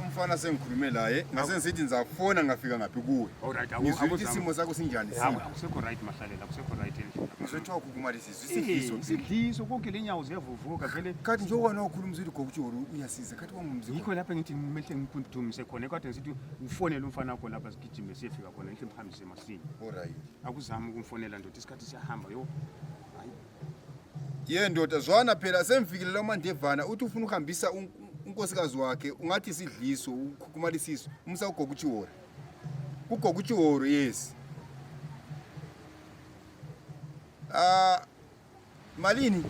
Umfana sengikhulume laye ngase ngisithi ngizafona ngafika ngaphi kuwe. Alright, Ngizwile isimo sakho sinjani sini? Akusekho right Mahlalela, akusekho right endlini. Ngizothiwa ukukumalisa Isidliso konke lenyawo ziyavuvuka vele. Kathi njengoba nawukhuluma uzithi uGokujoro uyasiza kathi wangumzi. Yikho lapha ngithi ngimehle ngiphudumise khona kade ngisithi ufonele umfana wakho lapha sigijime siyefika khona ngihle mhambise masini. Alright. Akuzami ukumfonela ndoda isikhathi siyahamba yo. Hayi. Ye ndoda zwana phela semfikile la mandevana uthi ufuna ukuhambisa unkosikazi wakhe ungathi isidliso ukhukumalisiso umsa uGokujoro. uGokujoro yes. Malini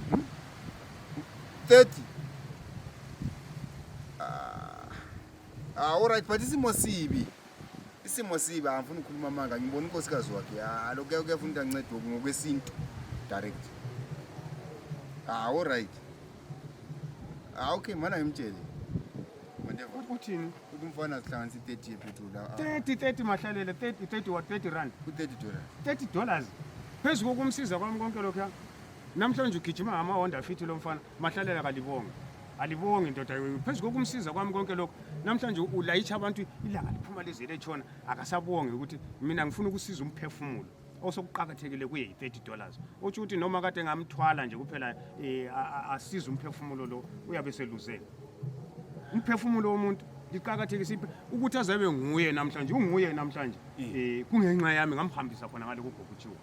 30. Alright, but isimo sibi angifuni ukukhuluma amanga ngibona unkosikazi wakhe lokho kuyafuna ukuthi ancede ngokwesintu direct. Alright. Okay mana ngimtshele uthini umfana sihlanganisa 30 yepetrol 30 Mahlalela 30 what 30 rand $30 $30 phezu kokumsiza kwami konke lokho namhlanje ugijima ngama Honda Fit lo mfana Mahlalela alibonge indoda phezu kokumsiza kwami konke lokho namhlanje ulayitsha abantu ilanga liphuma lezele etshona akasabonge ukuthi mina ngifuna ukusiza umphefumulo osokuqhakathekile kuye $30 uthi uthi noma kade ngamthwala nje kuphela asiza umphefumulo lo uyabe seluzela umphefumulo womuntu liqhakathekile ukuthi azabe nguye namhlanje unguye namhlanje kungenxa yami ngamhambisa khona ngale kuGokujoro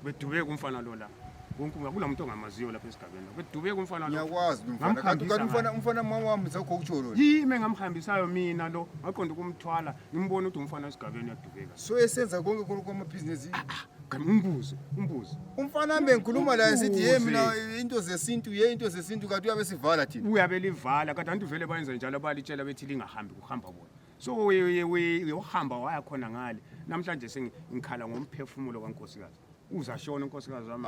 bedubeke umfana lo la wonke kulamuntu ongamaziyo lapha esigabeni bedubeke umfana lo ngiyakwazi umfana kanti umfana mama wami uGokujoro yimi ngamhambisayo mina lo ngaqonda ukumthwala ngimbona ukuthi umfana esigabeni yadubeka so esenza konke kwamabhizinisi umbuzo umfana bengikhuluma la sithi ye mina into zesintu kanti uyabe sivala thina uyabe livala kanti antu vele bayenza njalo balitshela bethi lingahambi kuhamba bona so uhamba waya khona ngale namhlanje sengikhala ngomphefumulo kaNkosikazi uzashona unkosikazi wami